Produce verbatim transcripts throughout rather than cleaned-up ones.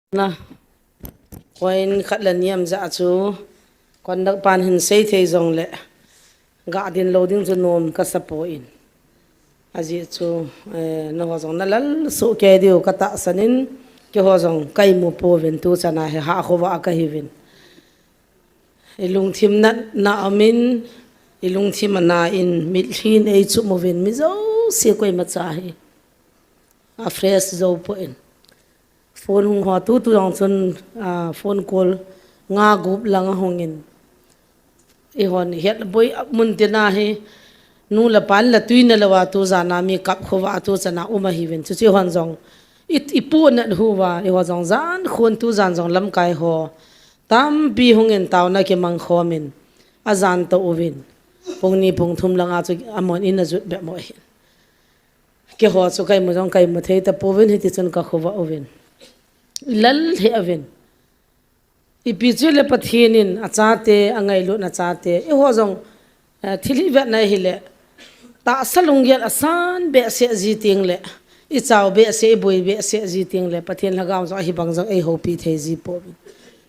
Na, koin khat le ni ham ja chu, conductor pan hin sei thei jongle, ga din lou ding chu nom kasa poi. Ajeh chu, eh, nangho jong nalal soh kei diu katahsan in, keiho jong ka imu pouvin tuchan a hi ha khovah a kahiuvin. I lungthim natna umin, i lungthim ana in, mitlhi in eichum uvin, mi jouse koima cha hi a fresh jou poi. Phone hung ho tutu jong chun, ah, phone call nga gup lang ahung in. Eihon het boi mun tina hi, nu le pa le tui nalou a tujan a mi kap khovah a tuchan a um ahiuvin. Chuche hon jong i, i pu nat uva, eiho jong jan khun tujan jong lamkai ho tampi hung in taona kimang khom in, ajan to uvin. Pung ni pung thum lang a chu amahon in ajut be mo hi. Keiho chu ka imu jong ka imu thei tapouvin, hiti chun ka khovah uvin. I lal hih uvin. Ipi chu le Pathen in achate, angailutna chate, eiho jong, eh, thilhih vetna hile, tahsa lunggel asan behseh ji teng le, i chau behseh, i boi behseh ji teng le, Pathen lhagao jong ahibang jong eihoupi thei ji pouvin.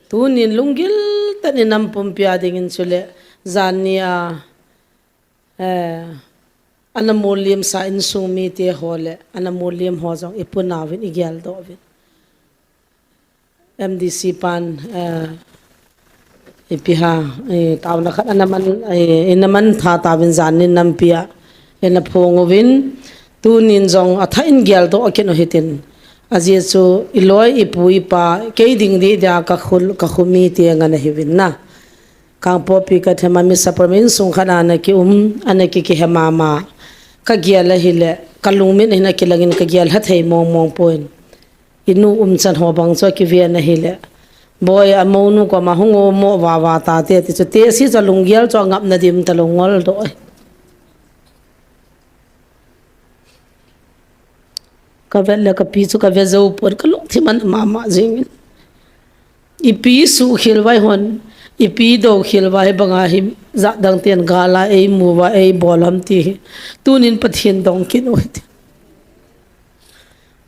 Tunin lunggil tah in i nam pumpi a dingin chule, jan ni a, eh, ana molem sa insung mite ho le, ana molem ho jong i pu nauvin i geldoh uvin. M D C pan, eh, ipi ham, eh, taona khat ana man, eh, ina man tha tauvin jan ni nampi a, ina phong uvin, tunin jong athah in geldoh kit u hitin. Ajeh chu i loi, i pu, i pa, kei ding ding dia ka khul, ka khu mite ngen ahiuvin na. Kangpokpi ka thema mi sapram insung khat a ana ki um, ana ki kihe mama. Ka gel ahile, ka lungmin hina kilangin ka gel ha thei mong mong poi. I nu umchan ho bang chu akiven ahile, boi, amonu koma hung um mo vava tate ti chu, tesi chu lunggel chu angapna dim talou ngol doh. Ka vet le ka pi chu ka ve jou pon, ka lungthim ana mama jingin. Ipi suhkhel uva eihon, ipi doukhel uva hibanga hi jat dang ten gal a eimu uva eibol ham ti hi. Tunin Pathen dong kit u hite.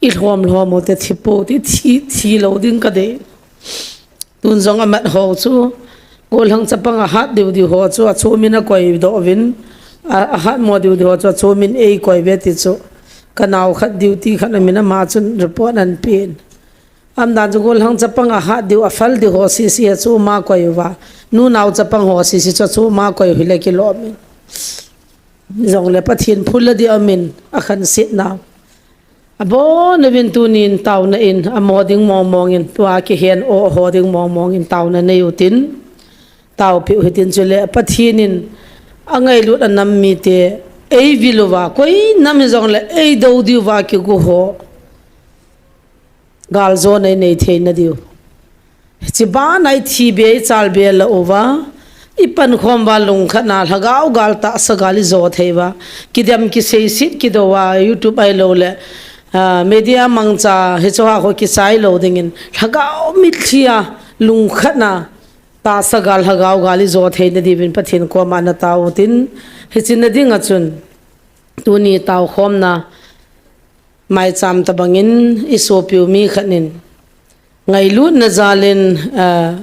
I lhom lhom u te thi pou te thi, thi lou ding ka dei. Tun jong amat ho chu, gollhang chapang ahat diu diu ho chu, achomin akoi doh uvin, a, ahat mo diu diu ho chu, achomin eikoi uve ti chu. Ka nao khat duty khat amin ama chun report ana pen. Aumdan chu gollhang chapang ahat diu, afal diu ho sese achom a koi uva. Nunao chapang ho sese chu achom a koi u hile kilom in. Jongle Pathen phul a di amin, akhanset nau. Abon uvin tunin taona in, amo ding mong mong in, tua kihen o ho ding mong mong in taona nei utin, taopeh u hitin chule, Pathen in angailut anam mite, eivil uva, koi nam hijongle, eidou diu va kigo ho. Galjona inei theina diu. Hiche bana ithi be, ichal be lou uva, ipankhom uva lungkhat na, lhagao gal tahsa gal ijo thei uva, kidem kiseiset kidou uva, YouTube ahilou le, ah, media mangcha, hiche ho kichai lou dingin, lhagao mitlhi a, lungkhat na, tahsa gal, lhagao gal ijo theina diuvin Pathen koma ana tao utin, hiche na dinga chun, tuni taokhomna, maicham tabangin isopiu mi khat in, ngailutna jalin, ah,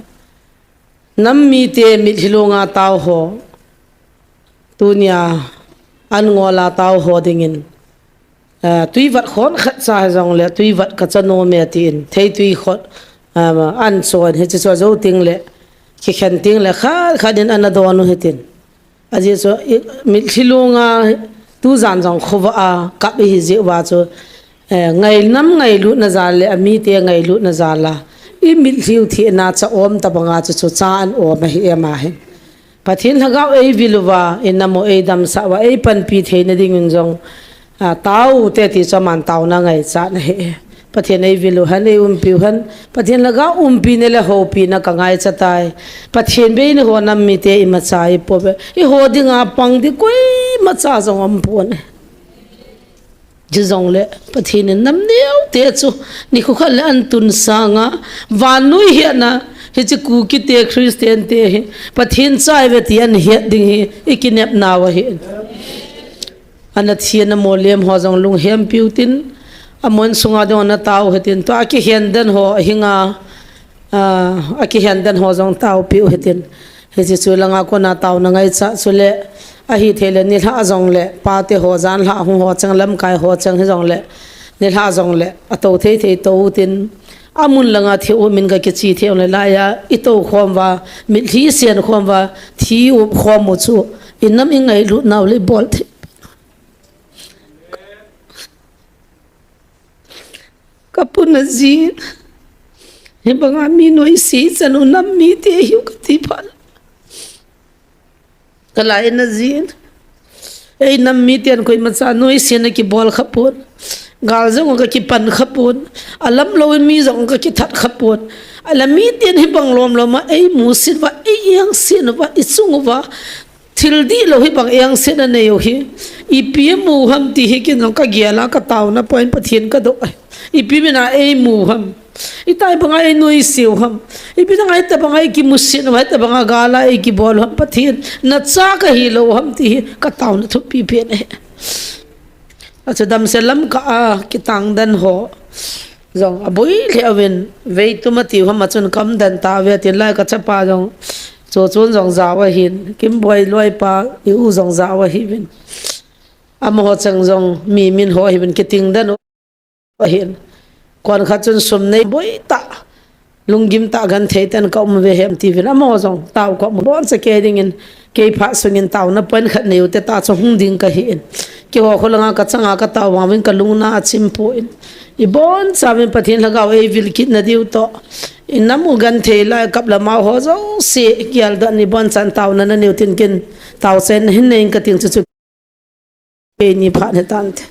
nam mite mitlhi longa tao ho, tunia an ngol a tao ho dingin, ah, tui vat khon khat cha hijongle, tui vat ka cha nom e tin, theitui khon, ah, an chon, hiche chu ajou teng le, kikhen teng le, khat khat in ana don u hitin. Ajeh chu, i, mitlhi longa tujan jong khovah a kap ihi jeh uva chu, eh, ngainam ngailutna jal le, amite ngailutna jal a, i mitlhi u thina cha om tabanga chu, chu cha ana om ahi ema hi. Pathen lhagao eivil uva, inam u eidamsah uva, eipanpi theina dingin jong, a, tao u te ti chu aman taona ngaichat ahi. Pathen eivil u hen, eiumpi u hen. Pathen lhagao umpina le houpina ka ngaicha tai. Pathen bei in eiho nam mite imacha ipouve. Eiho dinga pang ding koimacha jong aumpon. Chujongle Pathen in nam neo te chu nikho khat le ana tun sanga vannoi hetna hiche Kuki te Christian te hi Pathen cha ihiuve ti ana het ding hi ikinepnau ahi. Ana thi ana molem ho jong lunghempiu tin, Amun sunga dong na tao hitin, tua akihen den ho, ahinga, a, akihen den ho jong taopiu hitin. Hiche chu langa kona taona ngaicha chule, ahithei le nilhah jongle, pate ho, janlhah hung ho cheng, lamkai ho cheng hijongle, nilhah jongle, ato thei thei tou tin, amun langa thi u min ka kichi thei u le laiya, i tou khom uva, mitlhi sen khom uva, thi u khom u chu, i nam i ngailut nau le bol thei. Ka pun a jin, hibanga mi noise chan u nam mite hiu kati phat. Ka lai na jin. Ei nam miten koima cha noise na kibol khapon. Gal jong ka kipan khapon. Alam lou mi jong ka kithat khapon. Ala miten hibang lom lom a ei musit uva, ei engsit uva, i chung uva. Thil dihlou hibang engset anei u hi. Ipi amu ham ti hi kin jong ka gel a ka taona point Pathen ka doh. Ipi mina ei mu ham. Itai banga ei noise u ham. Ipi banga itabanga ei kimusit u, itabanga gal a ei kibol u ham Pathen. Na cha ka hilou ham ti hi ka taona thupi pen ahi. Achu damsel lam ka a kitang den ho. Jong aboi lheh uvin, vei tum ati u ham a chun ka um den tauve tin lai ka chapa jong. Chu chun jong jao ahin, Kimboi loipa i u jong jao ahiuvin. Amaho cheng jong mi min ho ahiuvin kiting den u ahin. Kon khat chun sum nei boi tah, lunggim tah genthei ten ka um ve hem tiuvin. Amaho jong tao ka um bon cha kei dingin, kei phat sungin taona point khat nei u te ta chu hung ding ka hin. Keiho kholanga ka changa ka tao vang uvin ka lungna achim poi. I boncha uvin Pathen lhagao ei vil kit na diu toh. I nam u genthei lai kap le mau ho jouse geldoh in i bonchan taona na nei u tin kin tao chen hin nei in ka ting chu chu. Keini phat he tante.